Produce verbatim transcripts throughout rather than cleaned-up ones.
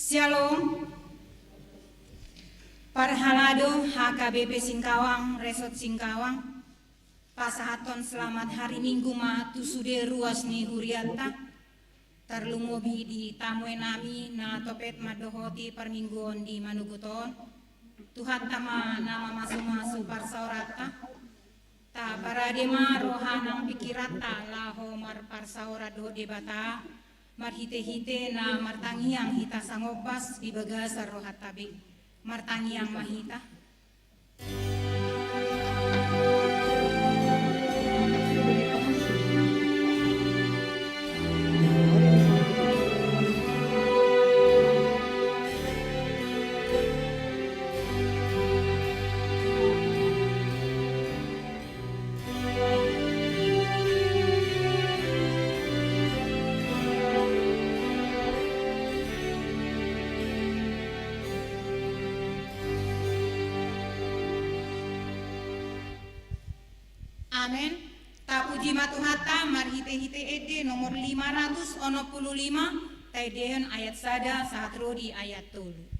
Syalom. Parhalado H K B P Singkawang, Resort Singkawang, pasahathon selamat hari Minggu ma tu sude ruas ni hurianta, tarlumobi di tamuenami na topet mandohoti parmingguon di manogot on. Tuhanta ma na mamasumasu parsaoranta. Taparade ma roha nang pingkiranta laho marparsaoran dohot Debata, marhitehite na martangiang hita sangombas di bagasan rohanta be. Martangiang ma hita. Amen. Tapuji ma Tuhanta marhitehite ende nomor lima ratus onom pulu lima, taendehon ayat sada sahat ro di ayat tolu.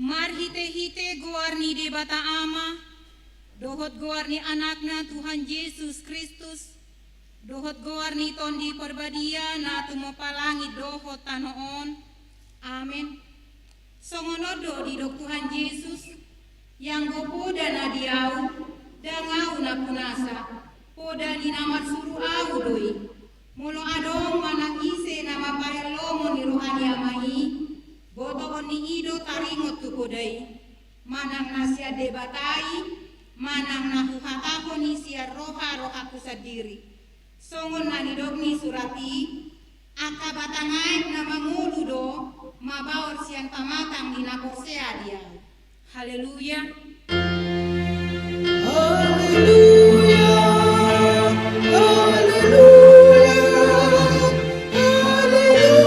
Marhitehite goar ni Debata Ama, dohot goar ni Anakna Tuhan Jesus Kristus, dohot goar ni Tondi Parbadia na tumompa langit dohot tano on. Amen. Songon on do didok Tuhan Jesus, ianggo poda na di Ahu, ndang Ahu na punasa, poda ni na marsuru Ahu do i. Molo adong manang ise na mambahen lomo ni roha ni Ama i, botohon ni i do taringot tu poda i. Manang na sian Debata i, manang na huhatahon i sian roha-rohangku sandiri. Songon na nidok ni surat i, angka batang aek na mangolu do mabaor sian pamatang ni na porsea di Ahu. Haleluya. Haleluya. Haleluya. Haleluya.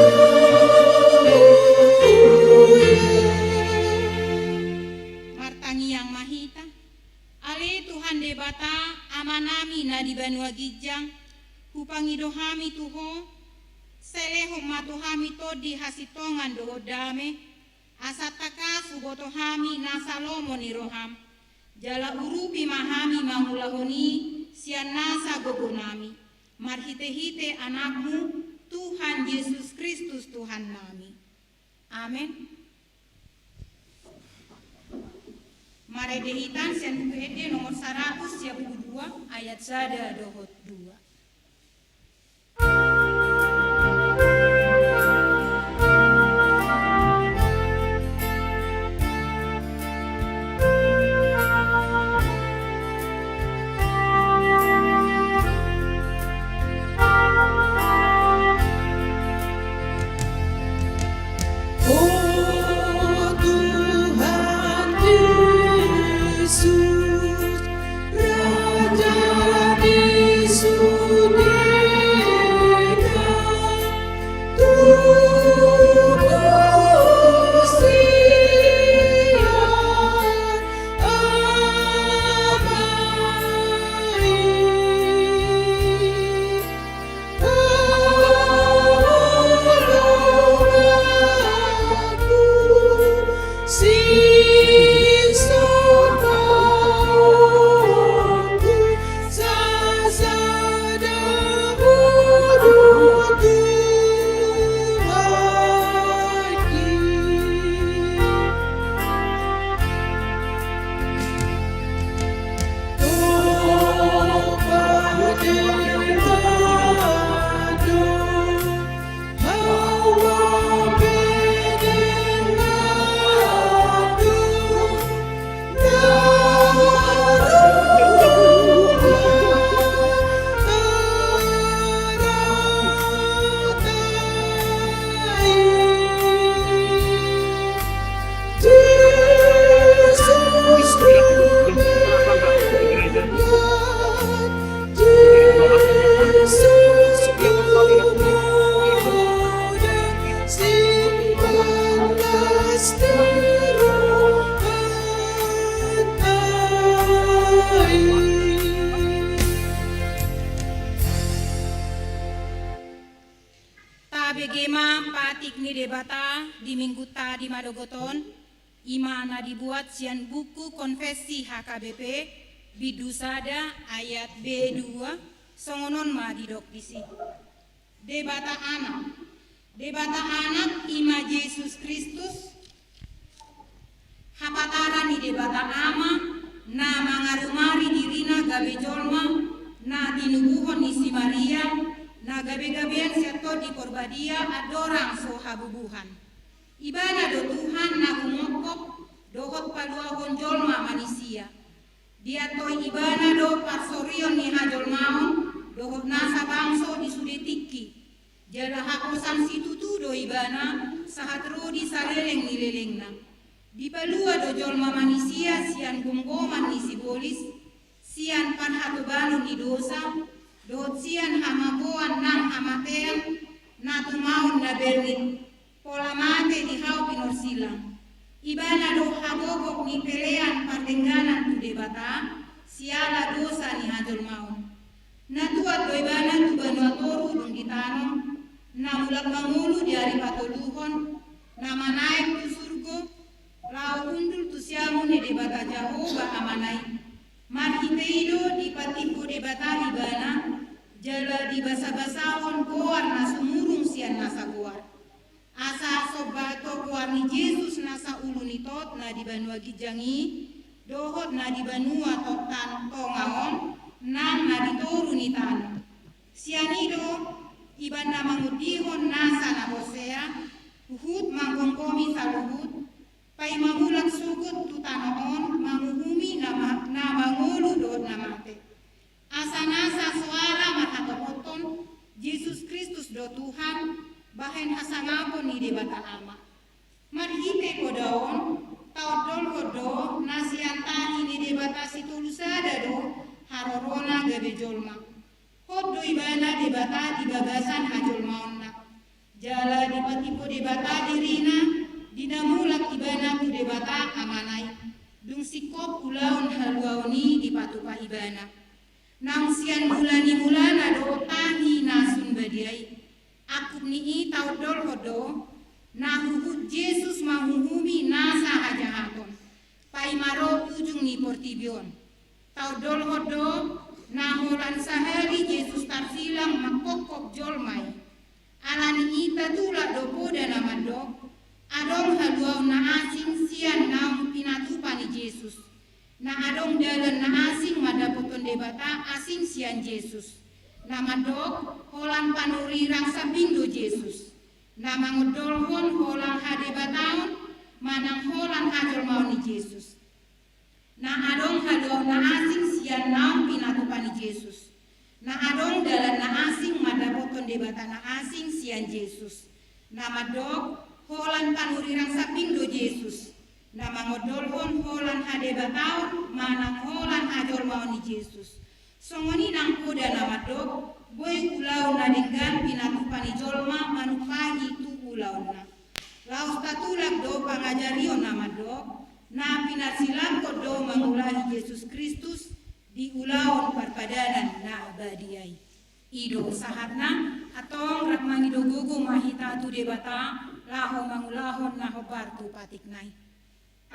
Martangiang ma hita. Ale Tuhan Debata, Amanami na di banua ginjang, hupangido hami tu Ho, sai ma tu hami tondi hasintongan dohot dame, asa tangkas huboto hami nasa lomo ni roham, jala urupi ma hami mangulahon i sian nasa gogonami, marhitehite Anakmu, Tuhan Jesus Kristus Tuhannami. Amen. Marende hita sian Buku Ende nomor saratus sia pulu dua, ayat sada dohot dua. Tabege ma patik ni Debata di Minggunta di manogot on, i ma na dibuat sian buku Konfessi H K B P, bindu sada, ayat B dua, songon on ma didok disi. Debata Anak. Debata Anak i ma Jesus Kristus, hapataran ni Debata Ama, na mangarumari dirina gabe jolma, na tinubuhon ni si Maria, na gabegabean sian Tondi Porbadia andorang so habubuhan. Ibana do Tuhan na humongkop dohot paluahon jolma manisia. Diantoi Ibana do parsorion ni hajolmaon dohot nasa bangso di sude tingki. Jala haposan situtu do Ibana sahat ro di saleleng ni lelengna. Dipalua do jolma manisia sian gomgoman ni sibolis, sian parhatobanon ni dosa, dohot sian hamagoan nang hamatean na tumaon na bernit, pola mate di hau pinorsilang. Ibana do hagogok ni pelean pardengganan tu Debata siala dosa ni hajolmaon. Na tuat do Ibana tu banua toru dung di tano, na mulak mangolu di ari patoluhon, na manaek tu surgo, laho hundul tu siamun ni Debata Jahowa Amana i. Marhite i do dipatimbo Debata Ibana, jala dibasabasahon goar na sumurung sian nasa goar. Asa somba do goar ni Jesus nasa ulu ni tot na di banua ginjang i, dohot na di banua to-, tan-, tonga on, nang na di toru ni tano. Sian i do Ibana mangondihon nasa na porsea, huhut manggomgomi saluhut, paima mulak sogot tu tano on manguhumi na ma-, na mangolu dohot na mate. Asa nasa soara marhatopothon Jesus Kristus do Tuhan, bahen hasangapon ni Debata Ama. Marhite poda on, taondolhon do na sian tahi ni Debata Sitolu Sada do harorona gabe jolma. Hot do Ibana Debata di bagasan hajolmaonna. Jala dipatimbo Debata dirina, di na mulak Ibana tu Debata Amana i. Dung singkop ulaon haluaon i dipatupa Ibana. Naung sian mula ni mulana do tahi na sun badia i. Ni i taondolhon do na huhut Jesus manguhumi nasa hajahaton paima ro ujung ni portibi on. Taondolhon do na holan sahali Jesus tarsilang mangkophop jolma i. Ala ni i tatulak do poda na mandok, adong haluaon na asing sian naung pinatupa ni Jesus. Na adong dalan na asing mandapothon Debata asing sian Jesus. Na mandok, holan panurirang sambing do Jesus. Na mangondolhon holan hadebataon manang holan hajolmaon ni Jesus. Na adong haluaon na asing sian naung pinatupa ni Jesus. Na adong dalan na asing mandapothon Debata na asing sian Jesus. Na mandok, holan panurirang sambing do Jesus. Na mangondolhon holan hadebataon manang holan hajolmaon ni Jesus. Songon i nang poda na mandok, boi ulaon na denggan pinatupa ni jolma manumpahi tu ulaonna. Laos tatulak do pangajarion na mandok, na pinarsilangkon do mangulahi Jesus Kristus di ulaon parpadanan na badia i. I do sahatna. Antong rap mangido gogo ma hita tu Debata laho mangulahon na hombar tu patikna i.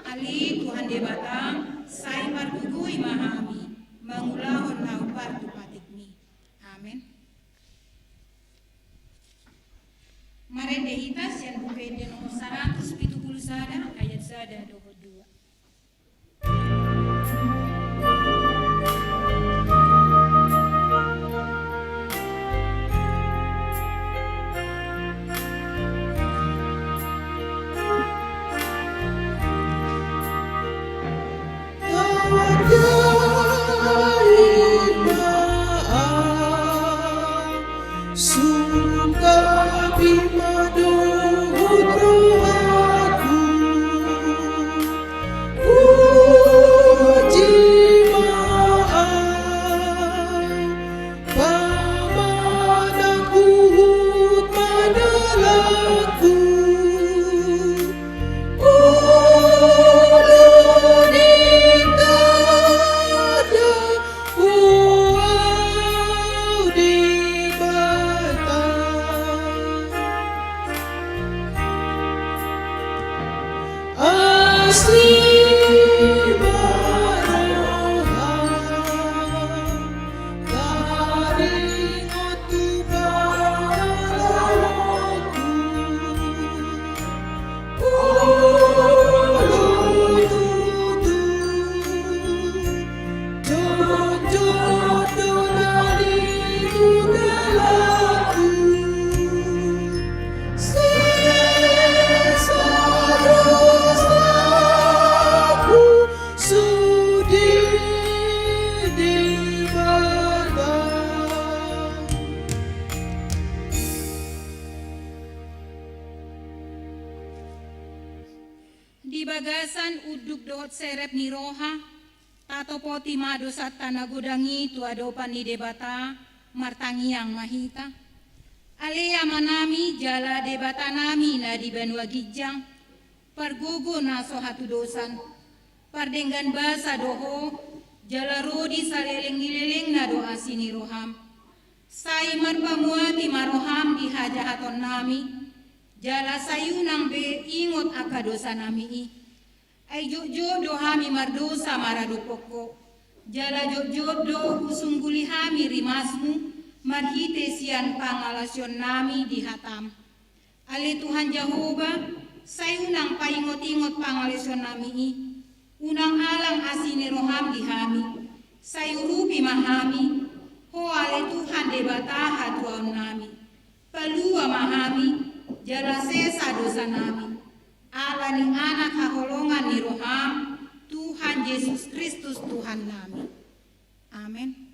Ale Tuhan Debata, sai pargogoi ma hami mangulahon na hombar tu patikmi. Amen. Marende hita sian Buku Ende nomor saratus pitu pulu sada, ayat sada dohot dua. Sungkapi ma dohot rohaku, uji ma au, pamanang huhut ma dalanku. Olo ni tanda, o au Debata. Asi ma roham, taringot tu pangalahoku. Di bagasan unduk dohot serep ni roha, tatopoti ma dosanta na godang i tu adopan ni Debata, martangiang ma hita. Ale Amanami jala Debatanami na di banua ginjang, pargogo na so hatudosan, pardenggan basa do Ho, jala ro di saleleng ni lelengna do asi ni roham. Sai marpamuati ma roham di hajahatonnami, jala sai unang be ingot angka dosanami i. Ai jotjot do hami mardosa maradophon Ho, jala jotjot do husungguli hami rimasmu marhite sian pangalaosionnami di hatam. Ale Tuhan Jahowa, sai unang paingotingot pangalaosionnami i, unang alang asi ni roham di hami, sai urupi ma hami, Ho ale Tuhan Debata hatuaonnami. Palua ma hami, jala sesa dosanami, ala ni Anak haholongan ni roham, Tuhan Jesus Kristus Tuhannami. Amen.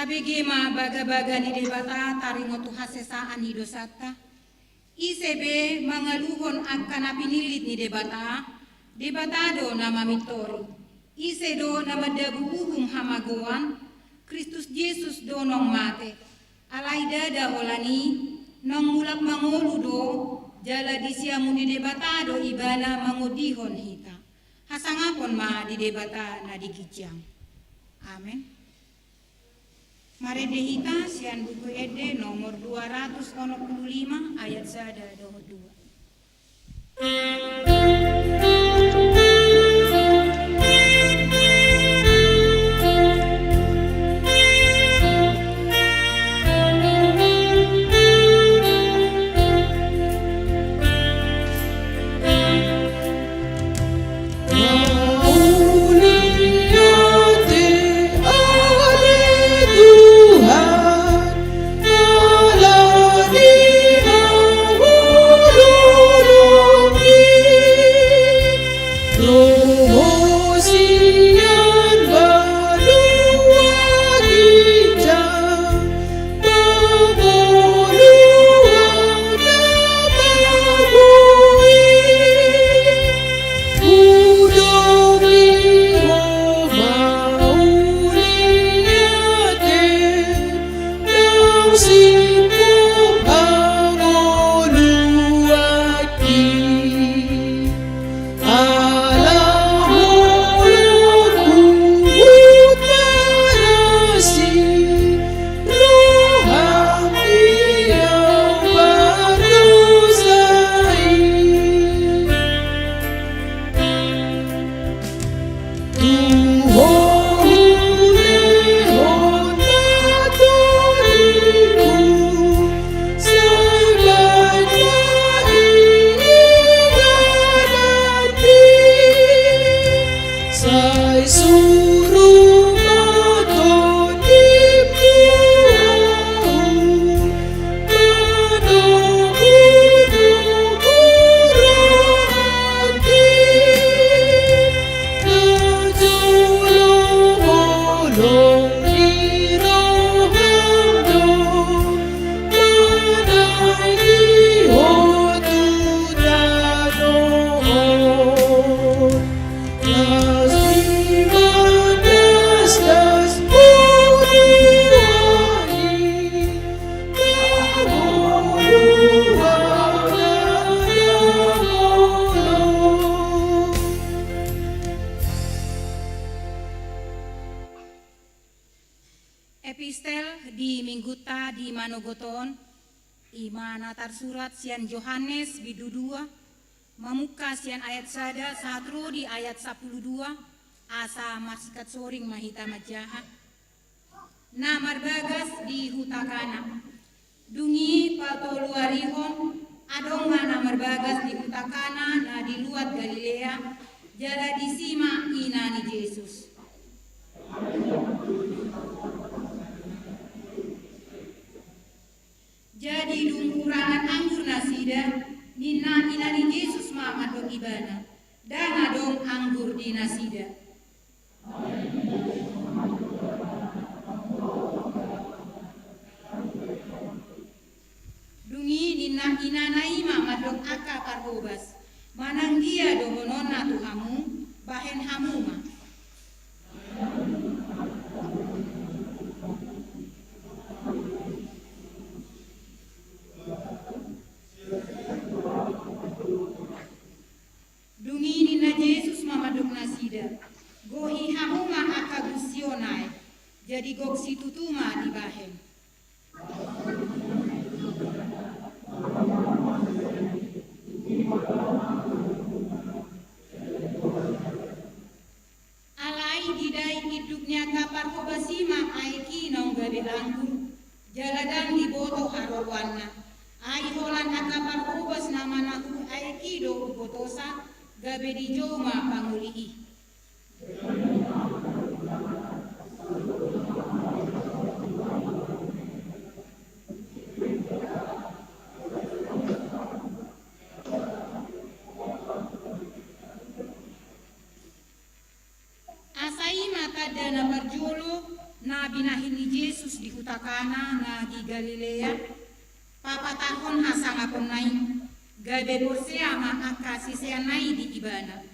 Tabege ma bagabaga ni Debata taringot tu hasesaan ni dosanta. Ise be mangaluhon angka na pinillit ni Debata, Debata do na mamintori. Ise do na mandabu uhum hamagoan, Kristus Jesus do naung mate. Alai ndada holan i, naung mulak mangolu do, jala di siamun ni Debata do ibana mangondihon hita. Hasangapon ma di Debata na di ginjang. Amen. Marende hita sian Buku Ende nomor dua ratus onom pulu lima, ayat sada dohot dua. Epistel di minggunta di manogot on, i ma na tarsurat sian Johannes bindu dua, mamungka sian ayat sada sahat ro di ayat sampulu dua, asa marsingkat soring ma hita manjaha. Na marbagas di huta Kana. Dung i patoluarihon, adong ma na marbagas di huta Kana na di luat Galilea, jala disi ma ina ni Jesus. Jadi dung hurangan anggur nasida, ninna ina ni Jesus ma mandok ibana, ndang adong anggur di nasida. Dung i ninna inana i ma mandok angka parhobas, manang dia dohononna tu hamu, bahen hamu ma. Dung i ninna Jesus ma mandok nasida, gohi hamu ma angka gunsion aek. Jadi gok situtu ma dibahen. Alai didai induk ni angka parhobas i ma aek i naung gabe anggur, jala ndang diboto haroroanna. Ai holan angka parhobas na manahur aek i do umbotosa, gabe dijou ma pangoli i. Asa i ma tanda na parjolo na Binahen ni Jesus di huta Kana na di Galilea, papatahon hasangaponna i, gabe porsea ma angka siseanna i di Ibana.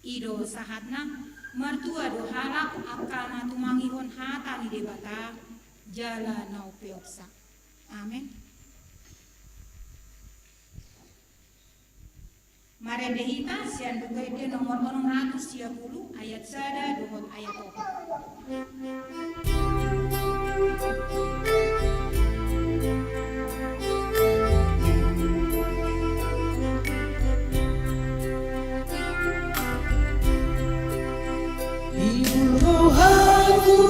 I do sahatna, martua do halak angka na tumangihon hata ni Debata jala na umpeopsa. Amen. Marende hita sian Buku Ende nomor onom ratus sia pulu, ayat sada dohot ayat opat. Ihut rohangku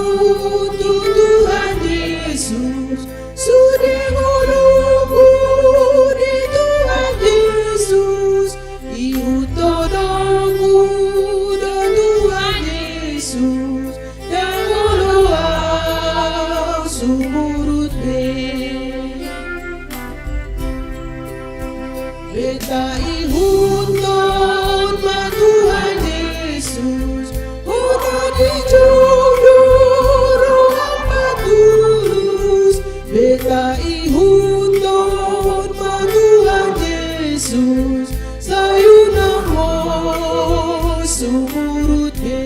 tu Tuhan Jesus, sude ngolungku di Tuhan Jesus, ihut tondongku do Tuhan Jesus, ndang olo ahu sumurut be. Beta ihuthon ma Tuhan Jesus, hona dijou do roham patulus. Beta ihuthon ma Tuhan Jesus, sai unang ho sumurut be.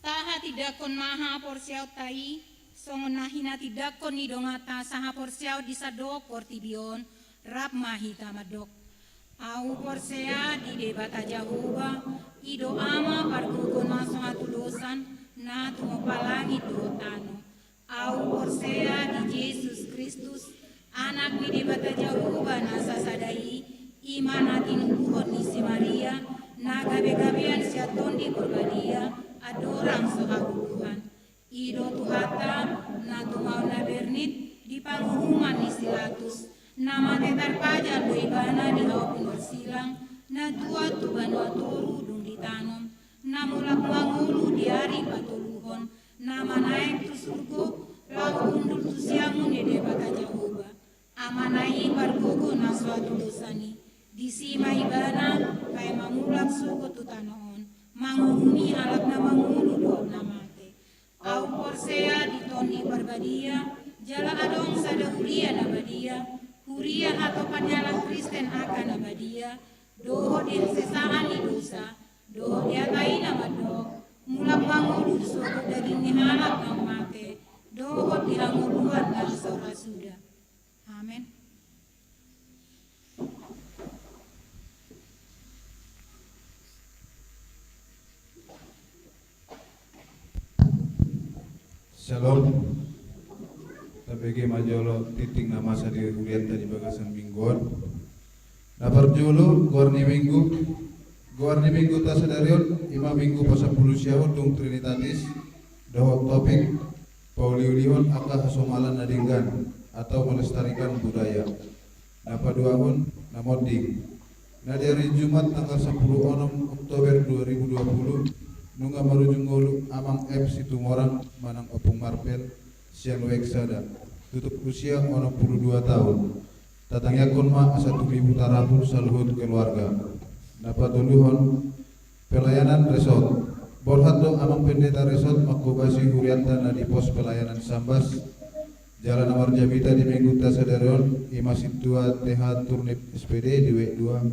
Tahatindangkon ma haporseaonta i, songon na hinatindangkon ni donganta sahaporseaon di sandok portibi on, rap ma hita mandok. Ahu porsea di Debata Jahowa, i do Ama pargogo na so hatulosan, na tumompa langit dohot tano. Ahu porsea di Jesus Kristus, Anak ni Debata Jahowa na sasada i, i ma na tinubuhon ni si Maria, na gabegabean sian Tondi Porbadia, andorang so hangoluan. I do Tuhanta, na tumaon na bernit di panguhuman ni si Latus, na mate tarpajal do Ibana di hau pinorsilang, na tuat tu banua toru dung ditanom, na mulak mangolu di ari patoluhon, na manaek tu surgo, laho hundul tu siamun ni Debata Jahowa. Amana i pargogo na so hatulosan i, disi ma Ibana paima mulak sogot tu tano on, manguhumi halak na mangolu dohot na mate. Ahu porsea di Tondi Parbadia, jala adong sada huria na badia, huria hatopan ni halak Kristen angka na badia, dohot di hasesaan ni dosa, dohot di hata i na mandok, mulak mangolu sogot daging ni halak na mate, dohot di hangoluan na so ra suda. Amen. Shalom. Tabege ma jolo tingting na masa di hurianta di bagasan minggu on. Na parjolo, goar ni minggu, goar ni minggunta sadari on, i ma minggu pasampulu sia on dung Trinitatis, dohot topik, pauliulihon angka hasomalan na denggan, atau melestarikan budaya. Na paduahon, na monding. Na di ari Jumat tanggal sampulu onom Oktober dua ribu dua puluh, nunga marujung ngolu Amang M Situmorang manang Ompung Marpel, sian Wijk Sada, tutup usia onom pulu dua taon. Tatangiangkon ma asa tumibu tarapul saluhut keluarga. Na patoluhon, pelayanan resort. Borhat do Amang Pendeta Resort manghobasi hurianta na di pos pelayanan Sambas. Jala na marjamita di minggunta sadari on, i ma Sintua T H Turnip S P D di Wijk Dua,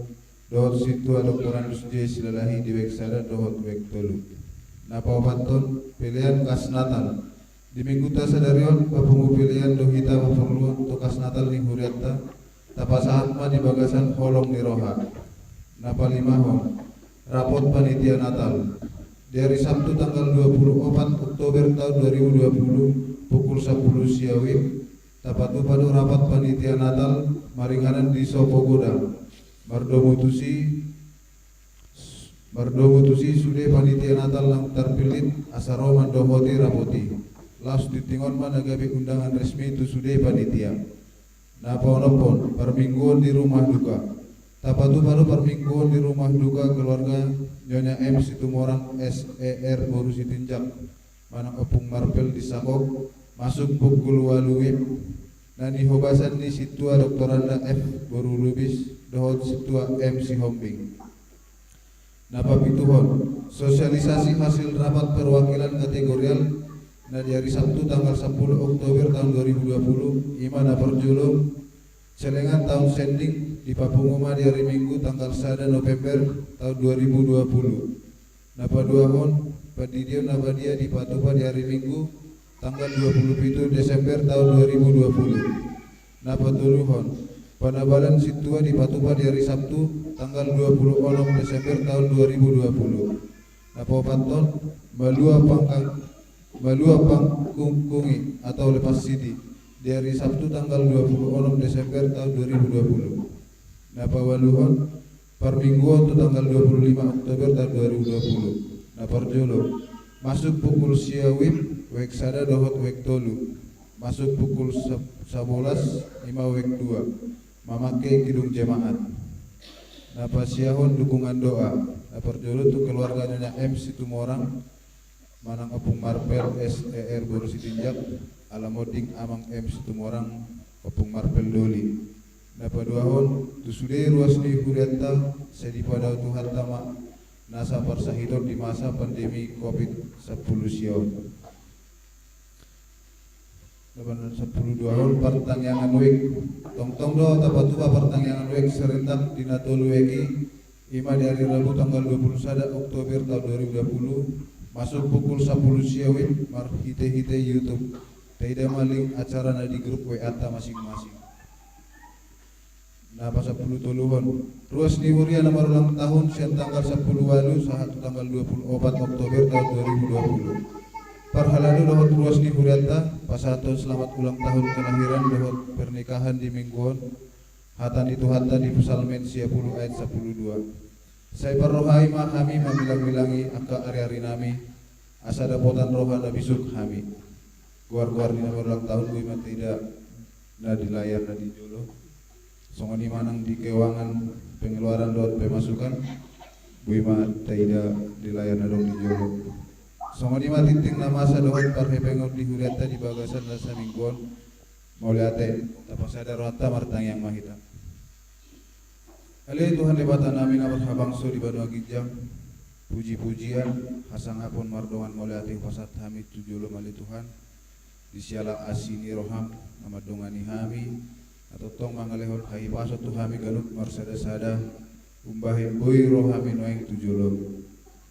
dohot Sintua Doktorandus J Silalahi di Wijk Sada dohot Wijk Tolu. Na paopathon, pelean kas Natal. Di minggunta sadari on, papungu pelean do hita parporluan tu kas Natal ni hurianta, tapasahat ma di bagasan holong ni roha. Na palimahon, rapot panitia Natal. Di ari Sabtu tanggal dua pulu opat Oktober taon dua ribu dua puluh, pukul sampulu sia WIB, tapatupa do rapot panitia Natal maringanan di Sopo Godang. Mardomu tusi, mardomu tusi sude panitia Natal naung tarpillit asa ro mandohoti rapot i. Laos tingting on ma na gabe undangan resmi tu sude panitia. Na paonomhon, parmingguon di rumah duka. Tapatupa do parmingguon di rumah duka keluarga Nyonya M Situmorang S E R boru Sitinjak, manang Ompung Marpel di Sangkok, Masuk pukul ualu WIB, na nihobasan ni sintua doktoranda F boru Lubis dohot sintua M Sihombing. Na papituhon, sosialisasi hasil rapat perwakilan kategorial na di ari Sabtu tanggal sampulu Oktober taon dua ribu dua pulu, i ma na parjolo, celengan taon sending dipapungu ma di ari Minggu tanggal sada November taon dua ribu dua pulu. Na paduahon, pandidion na badia dipatupa di ari Minggu tanggal dua pulu pitu Desember taon dua ribu dua pulu. Na patoluhon, panabalan sintua dipatupa di ari Sabtu tanggal dua pulu onom Desember taon dua ribu dua pulu. Na paopathon, malua pangkang malua pangkungkungi atau lepas sidi di ari Sabtu tanggal dua pulu onom Desember taon dua ribu dua pulu. Na paualuhon, parmingguon tu tanggal dua pulu lima Oktober taon dua ribu dua pulu. Na parjolo, masuk pukul sia WIB, WEK sada dohot WEK tolu. Masuk pukul sa-, sabolas, i ma WEK dua, mamangke gedung jemaat. Na pasiahon dukungan doa, na parjolo tu keluarga Nyonya M Situmorang, manang Ompung Marpel S E R boru Sitinjak, ala monding Amang M Situmorang, Ompung Marpel Doli. Na paduahon, tu sude ruas ni hurianta, sai dipadao Tuhanta ma nasa parsahiton di masa pandemi Covid sampulu sia on. Na pasampulu duahon, partangiangan WEK. Tongtong do tapatupa partangiangan WEK serentak di na tolu WEK i, i ma di ari Rabu tanggal dua pulu sada Oktober taon dua ribu dua pulu, masuk pukul sampulu sia WIB marhitehite YouTube. Taida ma link acara na di grup WA-ta masing-masing. Na pasampulu toluhon, ruas ni huria na marulang tahun sian tanggal sampulu ualu sahat tu tanggal dua pulu opat Oktober taon dua ribu dua pulu. Parhalado dohot ruas ni hurianta, pasahathon selamat ulang tahun kelahiran dohot pernikahan di minggu on, hata ni Tuhanta di Psalmen sia pulu ayat sampulu dua. Sai parrohai ma hami mamilang-milangi angka ari-arinami, asa dapotan roha na bisuk hami. Goar-goar ni na marulang tahun boi ma taida na di layar na di jolo. Songon i ma nang di keuangan pengeluaran dohot pemasukan, boi ma taida di layar na adong di jolo. Songon i ma tingting na masa dohot parhepengon di hurianta di bagasan na saminggu on. Mauliate, tapasada rohanta, martangiang ma hita. Ale Tuhan Debatanami na marhabangso di banua ginjang, puji-pujian, hasangapon mardongan mauliate hupasahat hami tu jolom ale Tuhan, di siala asi ni roham na mandongani hami, na tongtong mangalehon hahipason tu hami ganup marsada-sada, umbahen boi ro hami nuaeng tu jolom.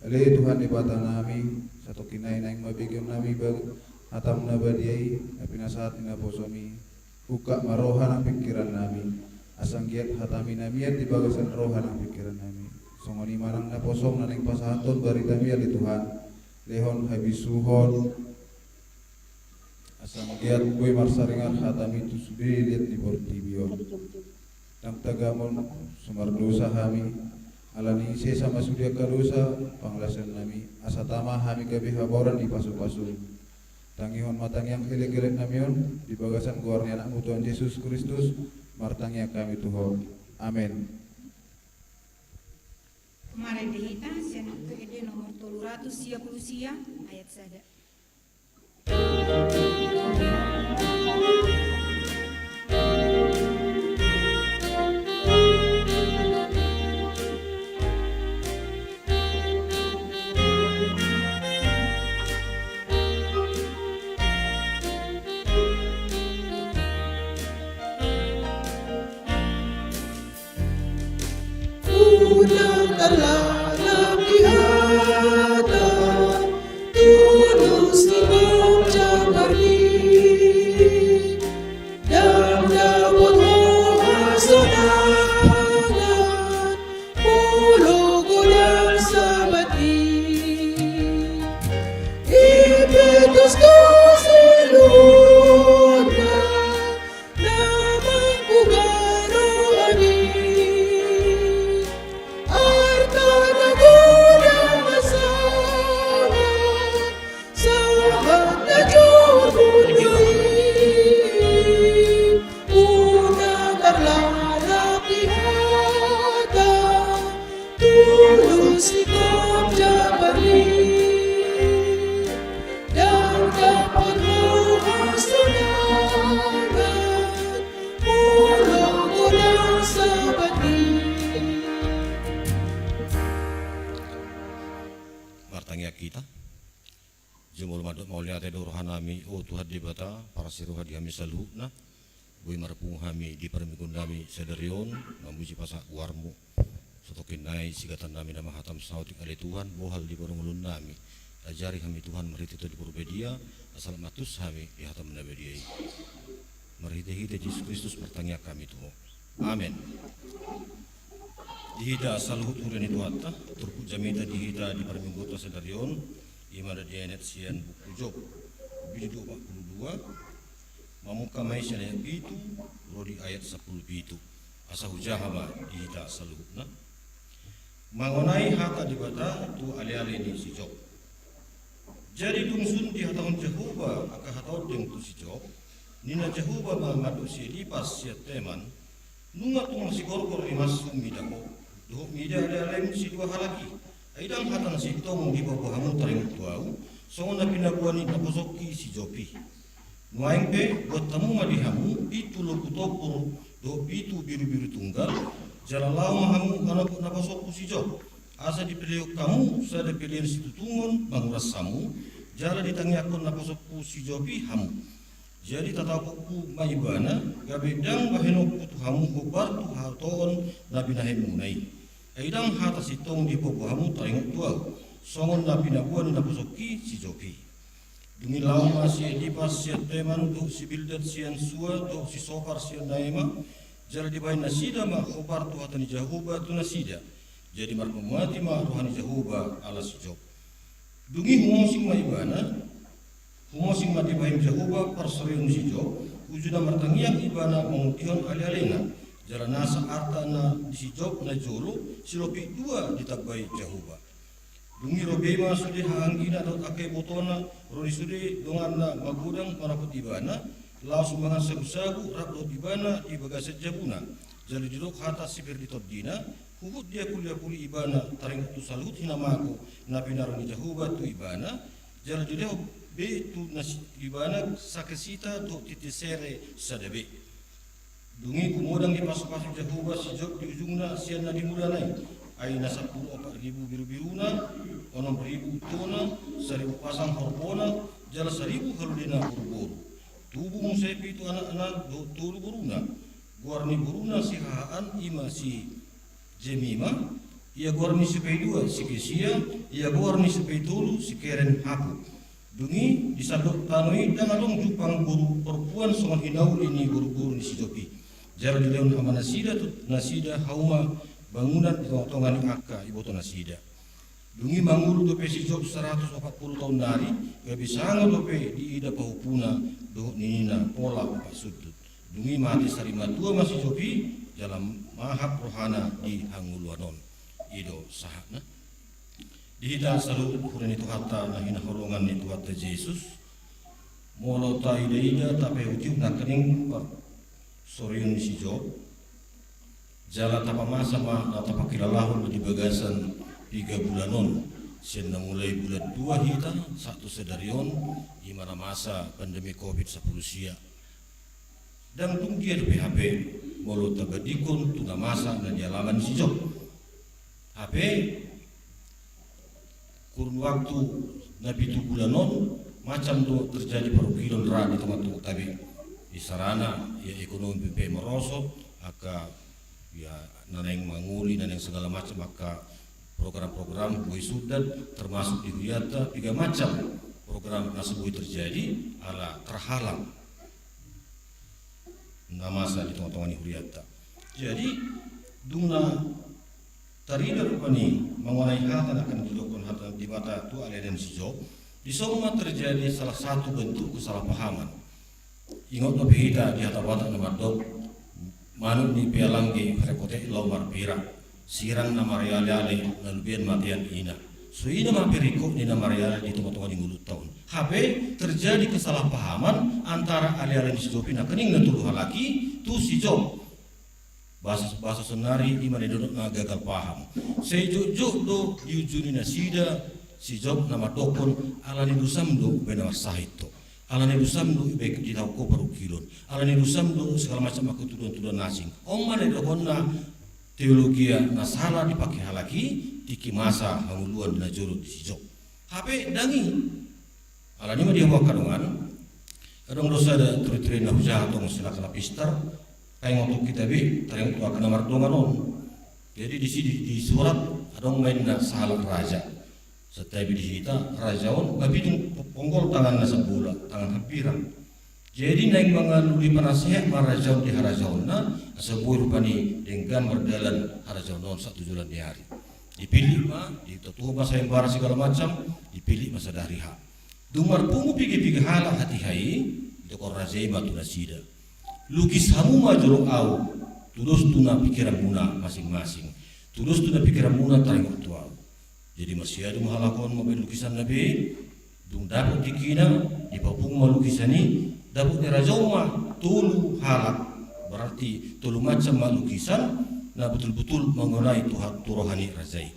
Ale Tuhan Debatanami, satongkin nai naeng ma begeonnami bag-, hatam na badia i, na pinasahat ni naposomi, ungkap ma roha nang pingkirannami, asa anggiat hatami na mian di bagasan roha nang pingkirannami. Songon i ma nang naposom na naeng pasahathon baritami ale Tuhan, lehon habisuhon, asa anggiat boi marsaringar hatami tu sude liat ni portibi on. Ndang tagamon so mardosa hami, ala ni i sesa ma sude angka dosa pangalaosionnami, asa tama hami gabe hamoraon di pasu-pasu. Tangihon ma tangiang elek-eleknami on di bagasan goar ni Anakmu Tuhan Jesus Kristus, martangiang hami tu Ho. Amen. Marende hita sian Ende nomor tolu ratus sia pulu sia ayat sada. Unang tarlalap di hata, tulus di pamjabar i, ndang dapot ho hasonangan, molo godang Sabat i. I Petrus do siluna, na mangkuga roha ni, arta na godang hasonangan, sahat na jor bondon i. Unang tarlalap di hata, tulus di pamjabar i, ndang dapot ho Mauliate do rohanami, o Tuhan Debata, parasi roha di hami saluhutna. Boi marpungu hami di parmingguonnami sadari on, mamuji pasahat goarmu. Satongkin nai sigatangnami nama hataM saotik, ale Tuhan, bohal di parngoluonnami. Ajari hami Tuhan marhite Tondi Porbadia, asa lam antusi hami di hataM na badia i. Marhitehite Jesus Kristus martangiang hami tu Ho. Amen. Di hita saluhut huria ni Tuhanta, turpuk jamita di hita di parmingguonta sadari on, i ma na dienet sian buku Job, bindu dua opat pulu dua, mamungka ma i sian ayat pitu ro di ayat sampulu pitu. Asa hujaha ma di hita saluhutna. Mangonai hata Debata tu aleale ni si Job. Jadi dung sun dihatahon Jahowa angka hata ondeng tu si Job, ninna Jahowa ma mandok si Elifas sian Teman: Nunga tung masigorgor rimashu mida ho, dohot mida alealem sidua halak i. Ai ndang hata na sintong dipaboa hamu taringot tu ahu, songon na pinaboa ni naposongki si Job i. Nuaeng pe, buat hamu ma di hamu pitu lombu tompur dohot pitu birubiru tunggal, jala laho ma hamu manopot naposongku si Job, asa dipelehon hamu sada pelean situtungon manguras hamu, jala ditangiangkon naposongku si Job i hamu. Jadi tataophonku ma ibana, gabe ndang bahenonku tu hamu hombar tu hatoon na binahenmuna i. Ai ndang hata sintong dipaboa hamu taringot tu ahu, songon na pinaboa ni naposongki si Job i. Dung i laho ma si Elifas sian Teman, dohot si Bildad sian Sua, dohot si Sofar sian Naama, jala dibahen nasida ma hombar tu hata ni Jahowa tu nasida. Jadi marpamuati ma roha ni Jahowa ala si Job. Dung i humosing ma ibana, humosing ma dibahen Jahowa parsorion ni si Job, uju na martangiang ibana mangulihon alealena, jala nasa arta na di si Job na jolo, silopi dua ditambai Jahowa. Dung i ro be ma sude hahaanggina dohot angka ibotona, ro di sude donganna magodang manopot ibana, laos mangan sagusagu rap dohot ibana di bagasan jabuna. Jala didok hata sipir di tondina, huhut diapuli-apuli ibana taringot tu saluhut hinamago na pinarade ni Jahowa tu ibana, jala dilehon be tu nasi-, ibana sangkasita dohot tintin sere sada be. Dung i gumodang dipasupasu Jahowa si Job di ujungna sian na dimulana i, ai na sampulu opat ribu birubiruna, onom ribu untona, saribu pasang horbona, jala saribu halodena boruboru. Tubu muse pitu anakna dohot tolu boruna. Goar ni boruna sihahaan i ma si Jemima, ia goar ni sipaidua si Kesia, ia goar ni sipaitolu si Keren-Hapuk. Dung i di sandok tano i ndang adong jumpang boru parompuan songon hinauli ni boruboru ni si Job i. Jala dilehon hamu nasida tu nasida hauma bangunan di tongatonga ni angka ibotonasida. Dung i mangolu dope si Job saratus opat pulu taon nari, gabe sanga dope diida pahupuna dohot ninina pola opat sundut. Dung i mate sarimatua ma si Job i, jala mahap rohana di hangoluan on. I do sahatna. Di hita saluhut huria ni Tuhanta na hinaholongan ni Tuhanta Jesus, molo taidaida tapaihutihut nangkining parsorion ni si Job, jala tapamasa ma na tapangkilalahon di bagasan piga bulan on, sian na mulai bulan dua hita sahat tu sadari on, i ma na masa pandemi covid sampulu sia. Ndang tung dia dope hape, molo tabandingkon tu na masa na nialaman ni si Job. Hape, kurun waktu na pitu bulan on, macam do terjadi parungkilon ra di tongatonga tabe. Isarana, ia ekonomi pe merosot, angka, ia na naeng mangoli, na naeng segala macam angka program-program boi sundat, termasuk di hurianta, piga macam program na so boi terjadi, ala terhalang na masa di tongatonga ni hurianta. Jadi, dung na tarida rupani mangonai hata na akan didokkon hata Debata tu aleale ni si Job, dison ma terjadi salah satu bentuk kesalahpahaman. Ingot dope hita di hata Batak na mandok, manuk ni pealang ge rekotek lao marpira. Sirang na marealeale, na lubean matean ina. So i nama pe ringkot ni na mareale di tongatonga ni ngolunta on. Hape terjadi kesalahpahaman antara aleale ni si Job i nangkining na tolu halak i tu si Job. Bahasa, bahasa sonari i ma na nidok na gagal paham. Sai jotjot do diujuni nasida si Job na mandokkon, ala ni dosam do umbahen na marsahit ho. Ala ni dosam do umbahen ditaon ho parungkilon. Ala ni dosam do segala macam angka tuduhan-tuduhan na asing. On ma na nidokhonna teologia na sala dipake halak i, tingki masa hangoluan na jolo di si Job. Hape ndang i. Alani ma di hamu angka dongan, adong do sada turituri na hujaha tong sian angka na pistar, taringot tu hita be, taringot tu angka na mardongan on. Jadi disi di, di surat adong ma inna sahalak raja. Santabi di hita, raja on, tapi dung ponggol tanganna sambola, tangan hambirang. Jadi naeng mangalului panasehat ma raja on di harajaonna, asa boi rupani denggan mardalan harajaonna on sahat tu joloan ni ari. Dipillit ma, ditotohon ma sayembara segala macam, dipillit ma sada hari H. Dung marpungu piga-piga halak hatiha i, didok raja i ma tu nasida: Lukis hamu ma jolo ahu, tudos tu na pingkiranmuna masing-masing. Tudos tu na pingkiranmuna taringot tu ahu. Jadi marsiadu ma halak on mambaen lukisanna be, dung dapot tingkina, dipapungu ma lukisan i, dapot ni raja on ma tolu halak, berarti tolu macam ma lukisan, na betul-betul mengenai tu ha-, tu roha ni raja i.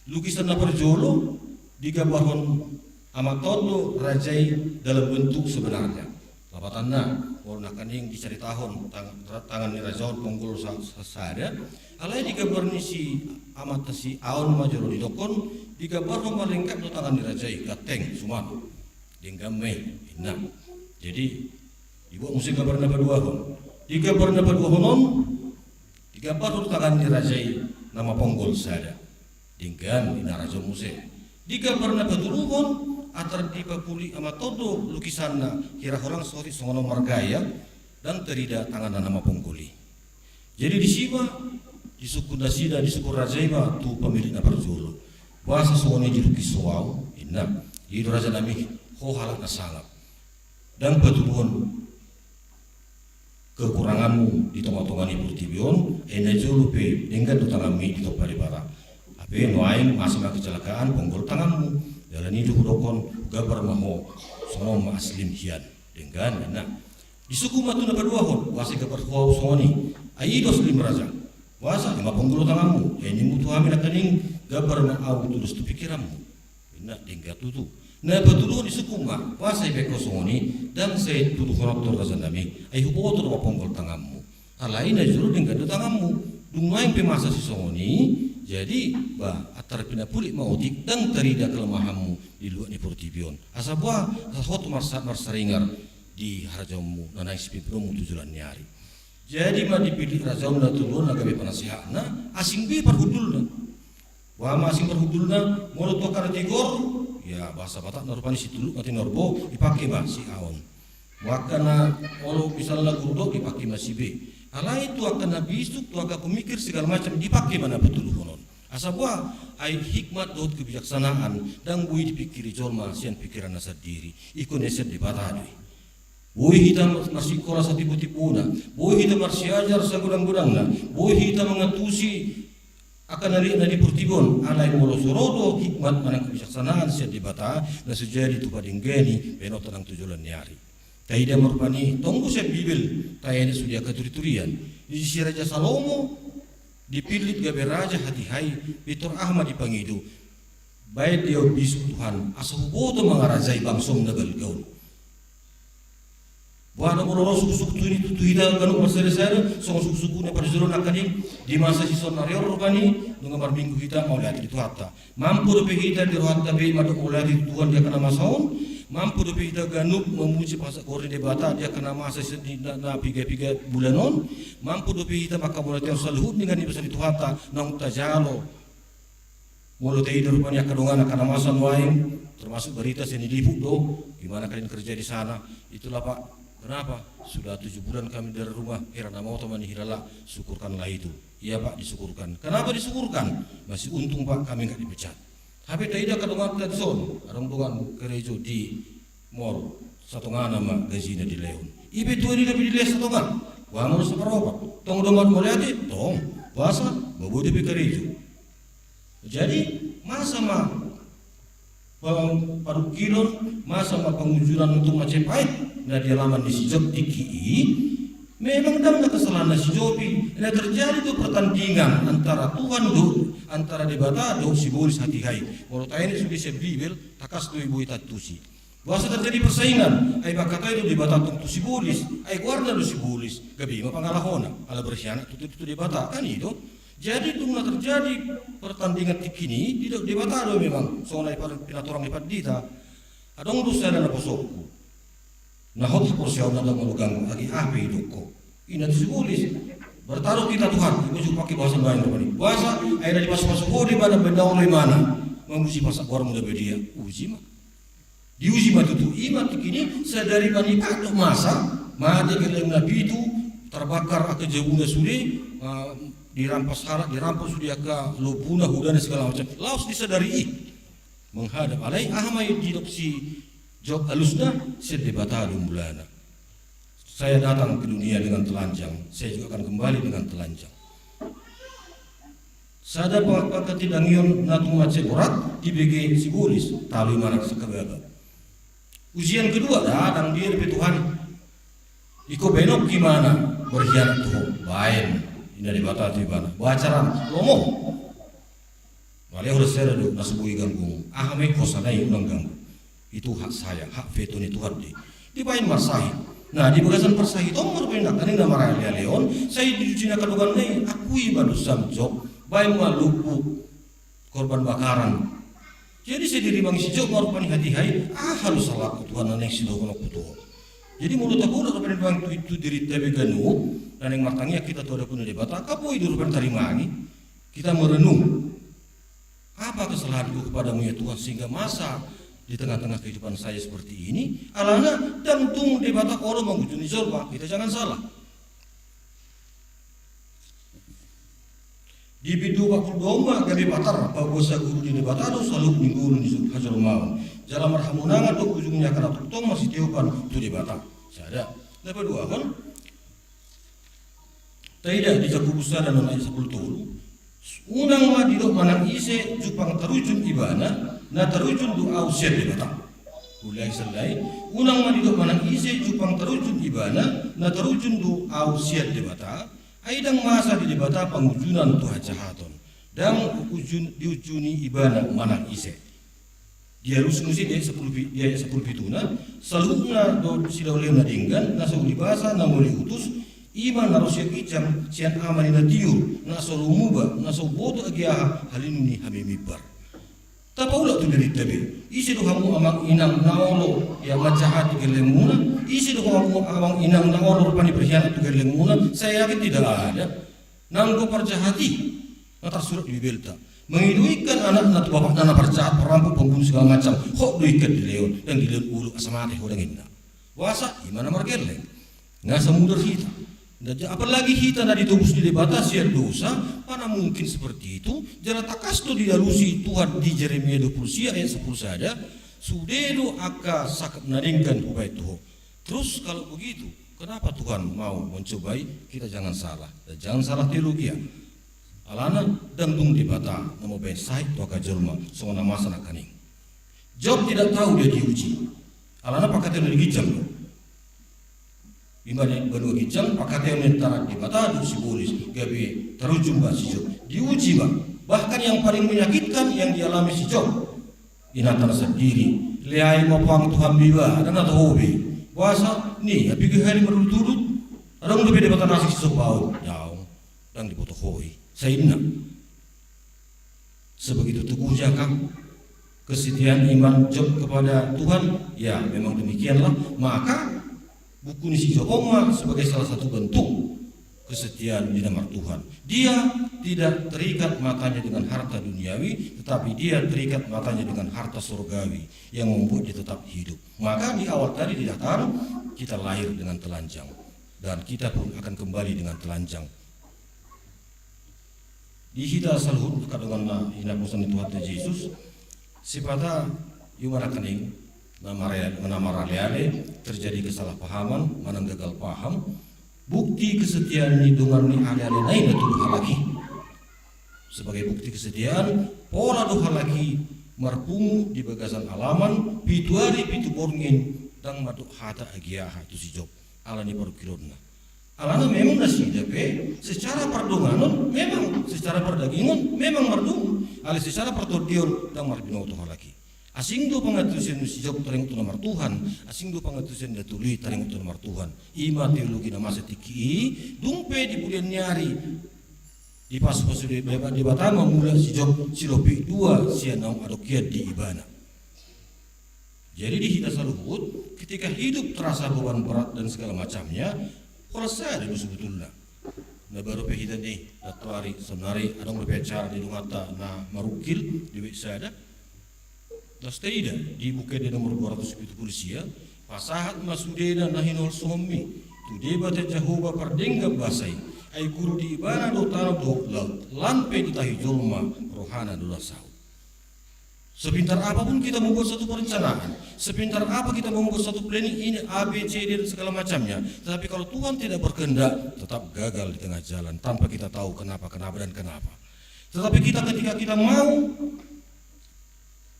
Lukisan na parjolo, digambarhon amanta on do raja i dalam bentuk sebenarnya. Lapatanna, molo nangkaning dicaritahon tang-, tangan ni raja on ponggol sa-, sa-, sada, alai digambar ni si amanta si A on ma jolo didokkon, digambarhon ma lengkap do tangan ni raja i, ganteng, suman. Denggan ma i, inna. Jadi, dibuat muse gambar na paduahon. Di gambar na paduahon on, digambarhon tangan ni raja i nama ponggol sada. Denggan, inna raja on muse. Di gambar na patoluhon, antar dipapuli amanta on do lukisanna, hira holan saotik songon on margaya, ndang tarida tanganna nama ponggol i. Jadi disi ma, disungkun nasida, disungkun raja i ma tu pamillit na parjolo: Boasa songon i dilukis ho ahu? Inna. Didok raja nami: Ho halak na sangap. Ndang patoluhon kekuranganmu di tonga-tonga ni portibi on, ai na jolo pe denggan do tanganmi ditompa Debata. Hape nuaeng masa ma kecelakaan, ponggol tanganmu. Jala i do hudokkon, hugambar ma ho songon on ma aslim hian. Denggan, inna. Disungkun ma tu na paduahon: Boasa digambar ho ahu songon i? Ai i do aslim raja. Boasa? Ima ponggol tanganmu. Ai nimmu tu hami nangkaning, gambar ma ahu tudos tu pingkiranmu. Inna. Denggan tutu. Na patoluhon disungkun ma: Boasa dibaen ho songon i? Ndang sai tuduhononta raja nami, ai huboto do ma ponggol tanganmu. Alai na jolo denggan do tanganmu. Dung nuaeng pe masa sisongon i, jadi, ba, antar pinapulik ma otik, ndang tarida kelemahanmu di luat ni portibi on. Asa boha? Asa hot marsa-, marsaringar di harajaonmu na naeng sipimpinonmu tu joloan ni ari. Jadi ma dipillit raja on na tolu on na gabe panasehatna, asing be parhundulna. Boha ma asing parhundulna? Molo tu angka na tigor, ya, bahasa Batakna rupani si tuluk na tinorbo, dipake ma si A on. Molo angka na, molo misalna gurdok, dipake ma si B. Alai tu angka na bisuk, tu angka pemikir segala macam, dipake ma na patoluhon on. Asa boha? Ai hikmat dohot kebijaksanaan ndang boi dipingkiri jolma sian pingkiranna sandiri, ingkon na sian Debata do i. Boi hita mar-, marsikola satimbo-timbona, boi hita marsiajar sagodang-godangna, boi hita mangantusi angka na liat na di portibi on, alai molo so ro do hikmat manang kebijaksanaan sian Debata, na so jadi tu padenggani bahenonta nang tu joloan ni ari. Taida ma rupani, tong do sian Bibel taenget sude angka turiturian. Di si Raja Salomo, dipillit gabe raja hatiha i, pintor aha ma dipangido? Baen di ahu bisuk Tuhan, asa huboto mangarajai bangsom na balga on. Boha do molo ro suku-suku tu, tu hita ganup marsada-sada, songon suku-suku na parjolo nangkaning, di masa sison na ro rupani, nunga marminggu hita mauliate di Tuhanta. Mampu dope hita di rohanta be mandok mauliate tu Tuhan di angka na masa on? Mampu dope hita ganup mamuji pasahat goar ni Debata di angka na masa sison di na, na piga-piga bulan on? Mampu dope hita manghamauliatehon saluhut denggan ni basa ni Tuhanta naung tajalo? Molo taida rupani angka dongan angka na masa nuaeng, termasuk barita sian Dipuk do, gimana kalian kerja di sana? Itulah, Pak. Kenapa? Sudah tujuh bulan kami dari rumah, hira na mauta ma nihilala, syukurkanlah itu. Iya, Pak, disyukurkan. Kenapa disyukurkan? Masih untung, Pak, kami nggak dipecat. Hape taida angka donganta dison, adong dongan karejo di mall, satonga nama gajina dilehon. Ipe tuan i na pe dilehon satonga? Boha molo saparopat? Tong do mauliate? Tong. Boasa? Ba boi dope karejo. Jadi, masa ma pa-, parungkilon, masa ma pangunjunan untuk Majapahit na di alaman ni si Job tingki i, memang ndang na kesalahan na si Job i, na terjadi tu pertandingan antara Tuhan do, antara Debata do, sibolis hatiha i. Molo taenget sude sian Bibel, tangkas do i boi taantusi. Boasa terjadi persaingan? Ai mangkatai do Debata tong tu sibolis, ai goarna do sibolis, gabe i ma pangalahona, ala berkhianat tu, tu, tu Debata, kan i do. Jadi dung na terjadi pertandingan tingki i, di, Debata do memang, songon na pinatorang ni pandita. Adong do sada naposongku. Na hot haporseaonna, ndang molo ganggu, agi aha pe didok ho. Inna tu si Bolis, "Bertaruh kita Tuhan." Ima jumpa pake bahasa nuaeng rupani. Bahasa, ai na dipasupasu ho do ibana, baen na olo imana. Mamuji pasak goarmu na badia. Uji ma. Diuji ma tutu. Ima tingki i sadari manipat do masa, mate gellengna pitu, tarbakar angka jabuna sude, ah, dirampas halak, dirampas sude angka lombuna, hudana, segala macam. Laos di sadari i menghadap. Alai aha ma i didok si Job alusna? Sian Debata do mulana. Saya datang ke dunia dengan telanjang, saya juga akan kembali dengan telanjang. Sada pangkatidangion na tung mansai borat dibege si Bolis, talu imana sangkababa. Ujian kedua, ndang diida pe Tuhan. Ingkon baen imana berkhianat tu ho, baen. Inna Debata tu ibana. Baca ran, lomo. Male ho, sada do na so boi ganggu. Aha ma i hosa na i, unang ganggu. Itu hak saya, hak veto ni Tuhan do i. Dibaen marsahit. Nah, di bagasan parsahit on ma rupani nangkaning na maraleale on, sai diuji na angka donganna i, akui ma dosam Job, baen ma lombu korban bakaran. Jadi sai dirimangi si Job ma rupani hatiha i, aha do salangku Tuhan na naeng sidohononku tu ho. Jadi molo taboto rupani nuaeng tu, tu dirinta be ganup, na naeng martangiang hita tu adapan ni Debata, angka boi do rupani tarimangi. Kita merenung, apa kesalahanku kepadamu ya Tuhan, sehingga masa di tengah-tengah kehidupan saya seperti ini? Alana ndang tung Debata olo mangujuni jolma, kita jangan salah. Di bindu opat pulu dua ma gabe patar, paboa saguru ni Debata do saluhut ni ngolu ni hajolmaon. Jala marhamonangan do ujung ni angka na tongtong marsitiopan tu Debata. Sada. Na paduahon, taida di Jakobus sada na ayat sampulu tolu, "Unang ma didok manang ise jumpang tarujun ibana, na tarujun do ahu sian Debata." Ulangi sada i, "Unang ma didok manang ise jumpang tarujun ibana, na tarujun do ahu sian Debata, ai ndang masa di Debata pangujunan tu hajahaton, ndang ujun, diujuni ibana manang ise." Dialus muse di ayat sampulu pi-, di ayat sampulu pituna, "Saluhutna do silehonlehon na denggan, na so uli basa, na uli utus, i ma na ro sian ginjang, sian ama ni na tiur, na so olo muba, na so boto agi aha, halinu ni hami mimbar." Tapaulak tu dirinta be. Ise do hamu amang inang na olo, ya, manjahati gellengmuna? Ise do hamu amang inang na olo rupani berkhianat tu gellengmuna? Saya yakin tidak ada. Nanggo parjahat i, na tarsurat di Bibelta, mangido ingkan anakna tu bapakna na parjahat, parampok, pembunuh, segala macam. Hot do ingkan dilehon, ndang dilehon ulu asa mate ho, ndang, inna. Boasa? I ma na margelleng. Nga samudar hita. Nda ja-, apalagi hita na ditobus ni Debata sian dosa, mana mungkin seperti itu? Jala tangkas do dialusi Tuhan di Jeremia dua pulu sia ayat sampulu sada, "Sude do angka sangkap na denggan hubaen tu ho." Terus kalau begitu, kenapa Tuhan mau mencobai? Kita jangan salah. Dan jangan salah teologia. Alana ndang tung Debata na mambaen sahit tu angka jolma songon na masa nangkaning. Job tidak tahu dia diuji. Alana pangkataionna di ginjang do. Ima di banua ginjang, pangkataion ni antara Debata dohot sibolis, gabe tarujung ma si Job. Diuji ma. Bahkan yang paling menyakitkan yang dialami si Job, inantana sandiri. Leai ma pang Tuhan be iba, ndang na toho be. Boasa? Ninna piga hali marudut-udut, adong dope Debata na asing sisombaon? Daong. Ndang diboto ho i. Sai inna. Sebegitu teguhnya kah kesetiaan iman Job kepada Tuhan? Ya, memang demikianlah. Maka buku ni si Job on ma sebagai salah satu bentuk kesetiaan di na marTuhan. Dia tidak terikat matanya dengan harta duniawi, tetapi dia terikat matanya dengan harta surgawi yang membuat dia tetap hidup. Maka di awal tadi dikatakan, kita lahir dengan telanjang dan kita pun akan kembali dengan telanjang. Di hita saluhut angka dongan na hinaposan ni Tuhanta Jesus, sipata i ma nangkaning na mare-, na maraleale, terjadi kesalahpahaman, manang gagal paham. Bukti kesetiaan ni dongan ni alealena i na tubu halak i. Sebagai bukti kesetiaan, pola do halak i marpungu di bagasan alaman, pitu ari pitu borngin, ndang mandok hata agi aha tu si Job, ala ni parungkilonna. Alana memang nasida pe secara pardonganon, memang secara pardagingon, memang mardongan, alai secara partondion ndang marbinoto halak i. Asing do pangantusion ni si Job taringot tu na marTuhan, asing do pangantusion ni na tolu i taringot tu na marTuhan. I ma teologi na masa tingki i, dung pe di bulan ni ari dipasupasu Debata mamulak si Job, silopik dua sian naung adong hian di ibana. Jadi di hita saluhut, ketika hidup terasa beban berat dan segala macamnya, holan sada do sebetulna. Na baru pe hita ni, nantoari, saonari, adong dope acara di donganta na marungkil, di wik sada. Laos taida, di Buku Ende nomor dua ratus pitu pulu sia, pasahat ma sudena na hinaholsohonmi tu Debata Jahowa pardenggan basa i, ai guru di ibana do tano dohot laut, lan pe ditahi jolma rohana do na saut. Sepintar apapun kita membuat satu perencanaan, sepintar apa kita membuat satu planning ini, A, B, C, D, dan segala macamnya, tetapi kalau Tuhan tidak berkehendak, tetap gagal di tengah jalan tanpa kita tahu kenapa, kenapa, dan kenapa. Tetapi kita, ketika kita mau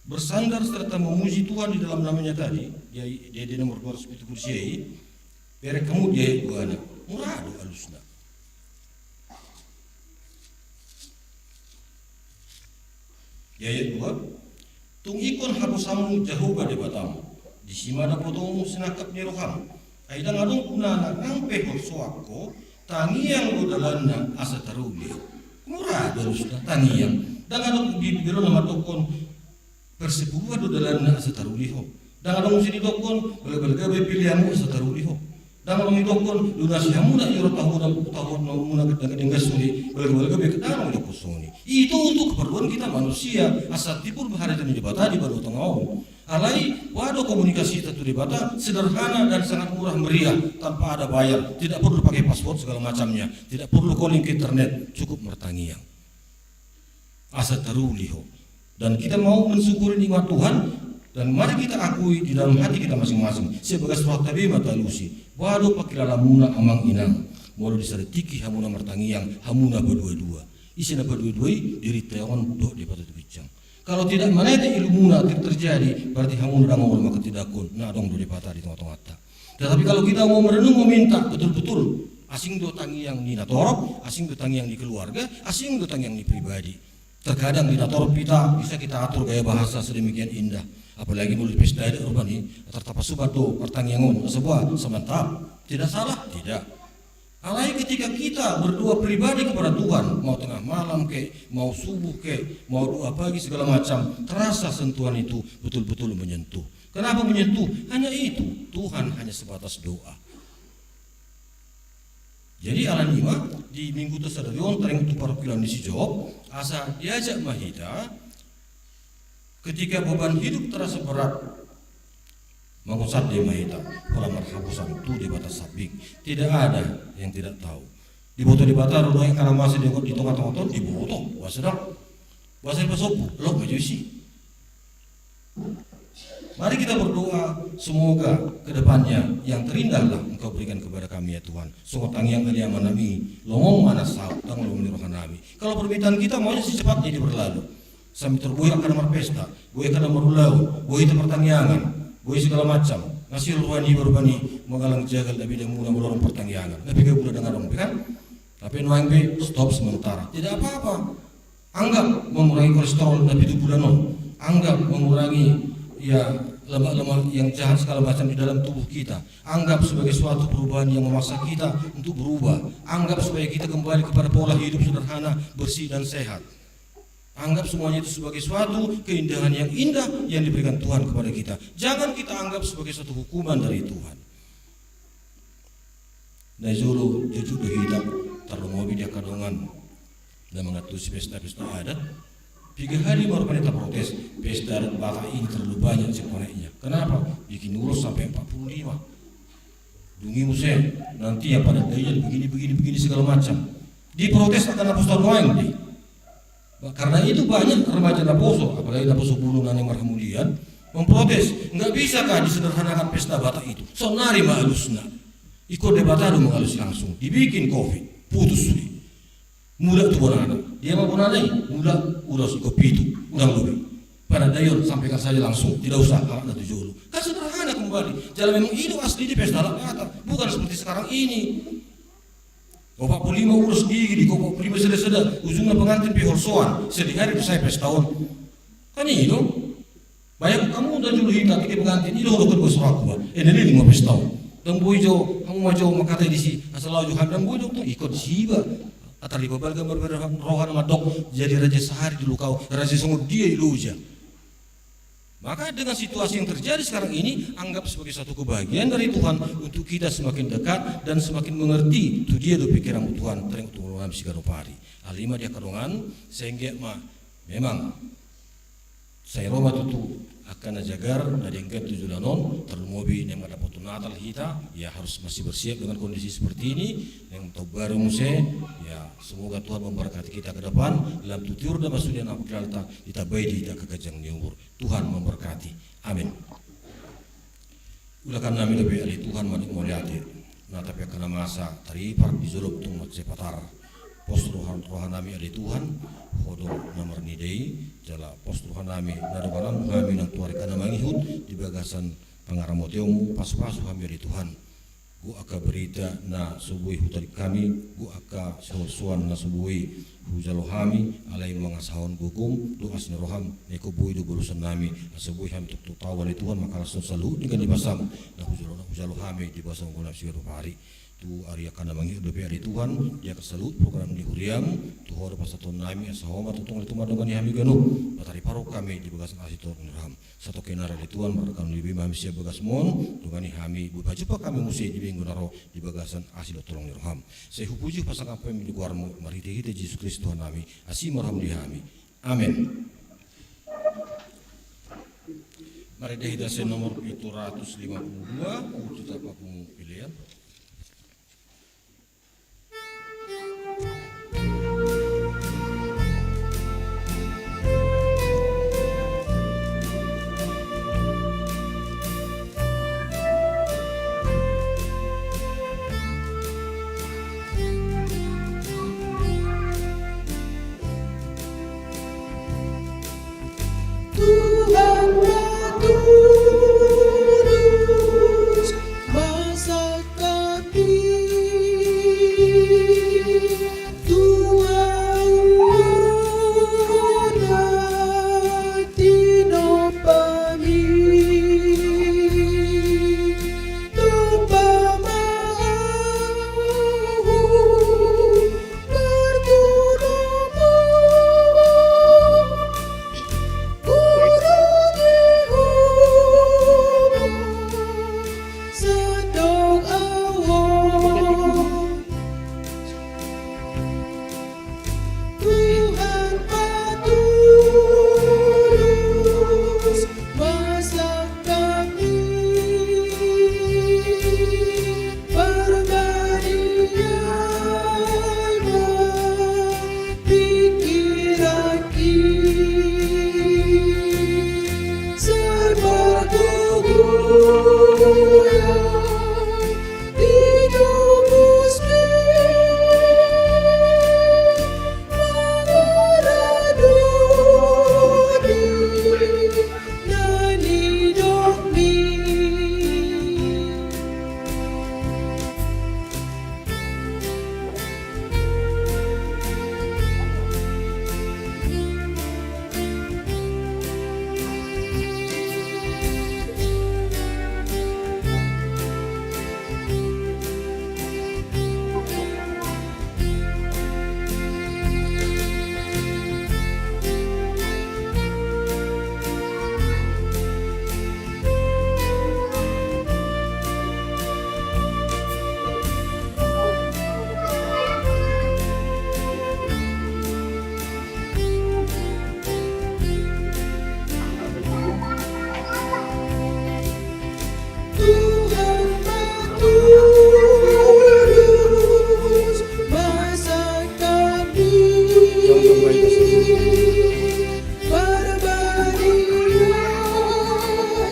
bersandar serta memuji Tuhan di dalam nama-Nya tadi, di, di, di nomor dua ratus pitu pulu sia i, bereng hamu di ayat duana, mura do alusna. Di ayat dua, tung ingkon haposanmu Jahowa Debatam, disi ma dapotonmu sinangkap ni roham. Ai ndang adong gunana nang pe holsoan ho, tangiang do dalanna asa taruli ho. Mura do alusna, tangiang. Ndang adong di, di jolo na mandokkon, persepuluhan do dalanna asa taruli ho. Ndang adong muse didokkon, balga-balga be peleanmu asa taruli ho. Ndang adong didokkon, lunasi hamu na iurat tahuna, tahunamuna, denggan suli, balga-balga be, ndang adong didokkon songon i. Itu untuk keperluan kita manusia, asa timbul ma harajaon ni Debata di banua tonga on. Alai, boha do komunikasita tu Debata, sederhana dan sangat murah meriah, tanpa ada bayar, tidak perlu pakai password segala macamnya, tidak perlu calling ke internet, cukup martangiang. Asa taruli ho. Dan kita mau mensyukuri nikmat Tuhan, dan mari kita akui di dalam hati kita masing-masing, sebagai surat tabe ma talusi, boha do pangkilalamuna amang inang, molo di sada tingki hamu na martangiang, hamu na padua-dua. Ise na padua-dua i? Dirinta on dohot Debata tu ginjang. Kalau tidak manaeta ilumuna, ter-, terjadi, berarti hamu na dang olo manghatindanghon na adong do Debata di tonga-tonganta. Tetapi kalau kita mau merenung, meminta, betul-betul asing do tangiang ni natorop, asing do tangiang ni keluarga, asing do tangiang ni pribadi. Terkadang di natorop hita, bisa kita atur gaya bahasa sedemikian indah. Apalagi molo di pesta adat rupani, tartapa subat do partangiangon, asa boha, samantap. Tidak salah, tidak. Alai ketika kita berdoa pribadi kepada Tuhan, mau tengah malam ke, mau subuh ke, mau doa pagi segala macam, terasa sentuhan itu betul-betul menyentuh. Kenapa menyentuh? Hanya itu, Tuhan hanya sebatas doa. Jadi alani i ma, di minggu ta sadari on, taringot tu parungkilan ni si Job, asa diajak ma hita, ketika beban hidup terasa berat, mangusande ma hita, holan marhaposan tu Debata sambing. Tidak ada yang tidak tahu. Diboto Debata do nuaeng angka na masa di, di tonga-tonga on, diboto, boasa dang. Boasa dipasombu, loas ma jo disi. Mari kita berdoa, semoga ke depannya yang terindahlah Engkau berikan kepada kami, ya Tuhan. Songon tangiang ni amanami, lomo ma na saut, dang lomo ni rohanami. Kalau permintaan kita maunya secepatnya ini berlalu. Sambil terbuai angka na marpesta, buai angka na marulaon, buai hita partangiangan, buai segala macam. Ngasih roha ni baru bani, manggalang jagal, tapi dia muna mulaon partangiangan. Tapi gak guna dengan dong, kan? Tapi nuaeng be, stop sementara. Tidak apa-apa. Anggap mengurangi kolesterol na pitu bulan on. Anggap mengurangi, ya, lemak-lemak yang jahat segala macam di dalam tubuh kita. Anggap sebagai suatu perubahan yang memaksa kita untuk berubah. Anggap supaya kita kembali kepada pola hidup sederhana, bersih, dan sehat. Anggap semuanya itu sebagai suatu keindahan yang indah yang diberikan Tuhan kepada kita. Jangan kita anggap sebagai suatu hukuman dari Tuhan. Na jolo, jujur do hita, tarlumobi di angka dongan na mangantusi pesta-pesta adat. Piga hari ma rupani taprotes, pesta adat Batak ini terlalu banyak cengkoneknya. Kenapa? Bikin ulos sampai empat puluh lima. Dung i muse, nanti yang padat daion begini, begini, begini, segala macam. Diprotes angka naposo nuaeng be. Karena itu banyak remaja naposo, apalagi naposo bulung na naeng marhamulian, memprotes, nggak bisa kah disederhanakan pesta Batak itu? Saonari ma alusna. Ingkon Debata do mangalus langsung, dibikin covid, putus sude. Mulak tu bonana, dia ma bonana i, mulak ulos ingkon pitu, unang lobi. Padat daion, sampaikan saja langsung, tidak usah alatna tu jolo. Kan sederhana kembali. Jala memang i do asli di pesta adat Batak, bukan seperti sekarang ini. Opat puluh lima ulos gigi, di opat puluh lima sada-sada, ujungna pengantin pe holsoan, sadihari do sae pesta on. Kan i do. Bayangkan hamu, ndang jolo hita tingki pengantin, i do ho dohot boru sorakku ba. Eh, na leleng ma pesta on. Ndang boi jo, hamu ma jo mangkatai disi, asa laho jo hami, ndang boi do, ingkon disi iba. Atar iba balga marroha na mandok, jadi raja sahari di lokau, raja songon dia i loja. Maka dengan situasi yang terjadi sekarang ini, anggap sebagai satu kebahagiaan dari Tuhan untuk kita semakin dekat dan semakin mengerti tu dia do pikiranmu Tuhan, terhadap tu nami siganup ari. Alai ma di angka dongan, sehingga ma memang sai ro ma tutu angka na jagar na denggan tu joloan on, tarlumobi naeng mandapothon Natal hita, ya harus masih bersiap dengan kondisi seperti ini, naeng tahun baru muse, ya semoga Tuhan memberkati kita ke depan, lam tu tiur na masuda na pangkilalta, ditambai di hita angka ganjang ni umur. Tuhan memberkati. Amin. Ulakan nami dope ale Tuhan, manang mauliate, na tapiak na masa taripar di jolom tung mansai patar. Pos roha, roha nami ale Tuhan, Ho do na marnida i, jala pos roha nami na dohonon hami nang tu ari angka na mangihut di bagasan pangaramotionmu, pasupasu hami ale Tuhan. Gogo angka berita na so boi hutarik hami, gogo angka sosoan na so boi hujalo hami, alai mangasahon gogom dohot asi ni roham, naeng boi do balosan nami, asa boi hami toktok tau ale Tuhan, mangkalashon saluhut denggan ni basam, na hujalo, na hujalo hami di bagasan ngolu nami siganup ari. Tu ari angka na mangihut dope ale Tuhan, di angka saluhut program ni huriam, tu Ho do pasahaton nami, asa Ho ma tongtong ale Tuhan mandongani hami ganup, pataripar hami di bagasan asi torop ni roham. Satongkin nari ale Tuhan, markanon ni be ma hami sian bagasmon, dongani hami, boi pajumpa hami muse di minggu na ro, di bagasan asi dohot holong ni roham. Sai hupuji pasangap hami di goarmu, marhitehite Jesus Kristus Tuhan nami, asi ma roham di hami. Amen. Marende hita sian nomor pitu ratus lima puluh dua, uju tapapung pelean. Tuhan na tulus, masa kami tua ula tinopa mi. Tuhan patulus, masa kami parbadiai ma pikiranki. Sai margogoion di gomos ni mangaradoti na nidokmi. Tuhan patulus, masa kami parbadiai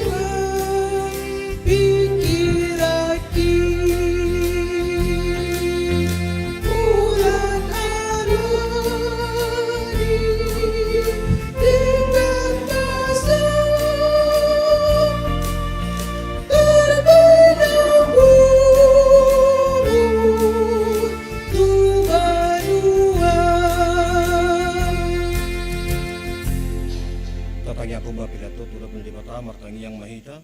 ma pikiranki. Mulak alani denggan masa tarpinangun tu banua. Tatangiangkon ma pelean on tu adopan ni Debata, martangiang ma hita.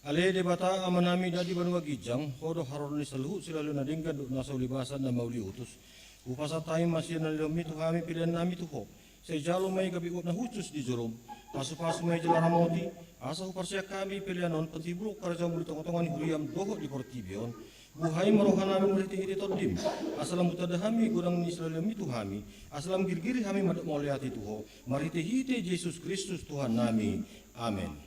Ale Debata Amanami na di banua ginjang, Ho do haroro ni saluhut silehon na denggan dohot na so ulibasan na mauliutus. Hupasahat hami ma sian na nilehonmi tu hami pelean nami tu Ho. Sai jalo ma i gabe uap na hushus di jolom. Pasupasu ma i jala ramoti, asa huparsian hami pelean on, patimbulhon harajaonmu di tongatonga ni huriam dohot di portibi on. Buhai ma rohanami marhitehite Tondim, asa lam hutanda hami godang ni silalahi on tu hami, asa lam girgir hami mandok mauliate tu Ho, marhitehite Jesus Kristus Tuhannami. Amen.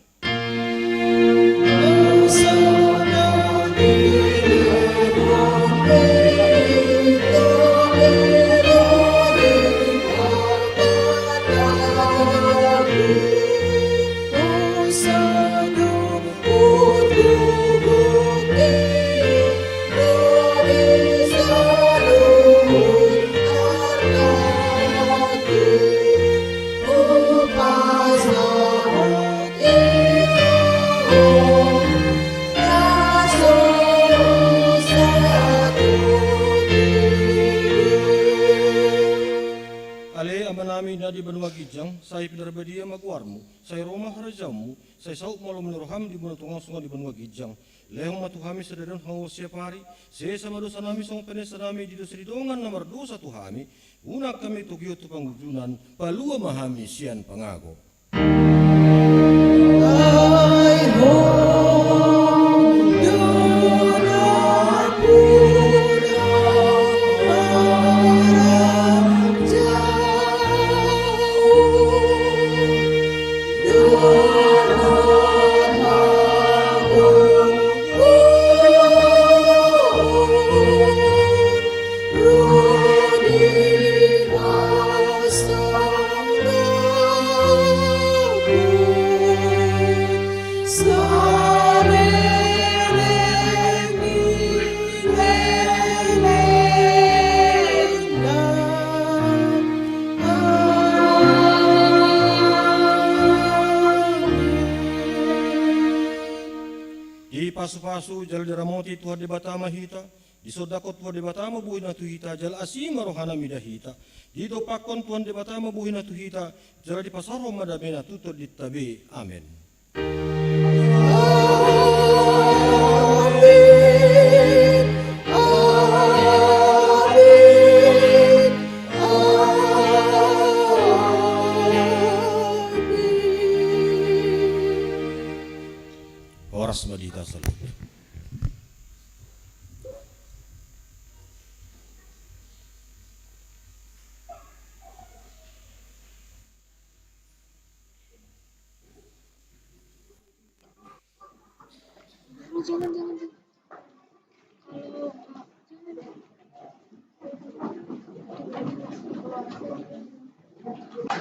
Ale Amanami na di banua ginjang, sai pinarbadia ma goarmu, sai ro ma harajaonmu, sai saut ma lomo ni roham di banua tonga on songon na di banua ginjang. Lehon ma tu hami sadari on hangoluan siapari, sesa ma dosanami songon panesanami di dosa ni dongan na mardosa tu hami, unang hami togihon tu pangunjunan, palua ma hami sian pangago. Dipasupasu jala diramoti Tuhan Debata ma hita, disondangkon Tuhan Debata ma bohina tu hita, jala asi ma rohana mida hita. Didompakkon Tuhan Debata ma bohina tu hita, jala dipasaorhon ma damena tu tondinta be. Amen. Horas ma di hita saluhutna.